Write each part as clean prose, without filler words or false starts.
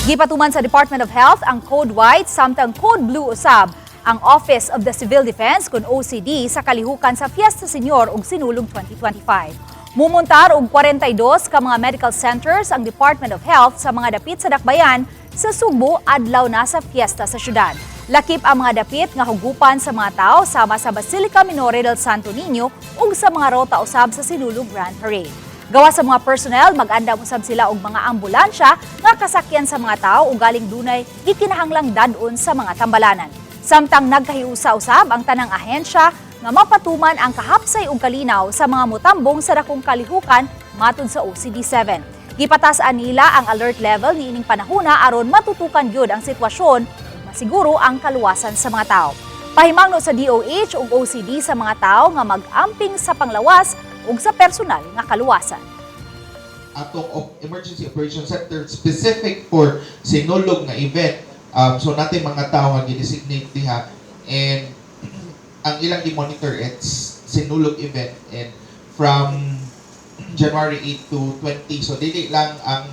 Gipatuman sa Department of Health ang Code White samtang Code Blue usab ang Office of the Civil Defense kon OCD sa kalihukan sa Fiesta Señor ug Sinulog 2025. Mumuntar og 42 ka mga medical centers ang Department of Health sa mga dapit sa dakbayan sa Sugbo adlaw na sa fiesta sa syudad. Lakip ang mga dapit nga hugupan sa mga tao sama sa Basilica Minore del Santo Niño ug sa mga rota usab sa Sinulog Grand Parade. Gawas sa mga personnel, mag-andam usab sila og mga ambulansya nga kasakyan sa mga tao ug galing dunay gikinahanglang dad-on sa mga tambalanan. Samtang nagkahiusa usab ang tanang ahensya nga mapatuman ang kahapsay ug kalinaw sa mga mutambong sa dakong kalihukan matud sa OCD 7. Gipatas-an nila ang alert level niining panahona aron matutukan gyud ang sitwasyon ug masiguro ang kaluwasan sa mga tao. Pahimangno sa DOH ug OCD sa mga tao nga mag-amping sa panglawas ug sa personal nga kaluwasan. Atong emergency operation center specific for Sinulog nga event. So natin mga tao nga gi-designate diha and ang ilang gi-monitor, it's Sinulog event and from January 8 to 20. So dili lang ang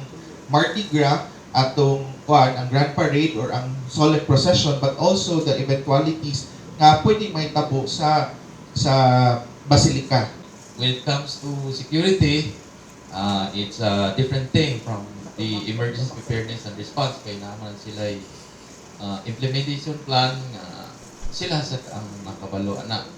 Mardi Gras atong kuan, ang Grand Parade or ang solemn procession, but also the eventualities nga pwede mahitabo sa basilica. When it comes to security, it's a different thing from the emergency preparedness and response kay naman sila implementation plan nga sila sa ang makabalo ana.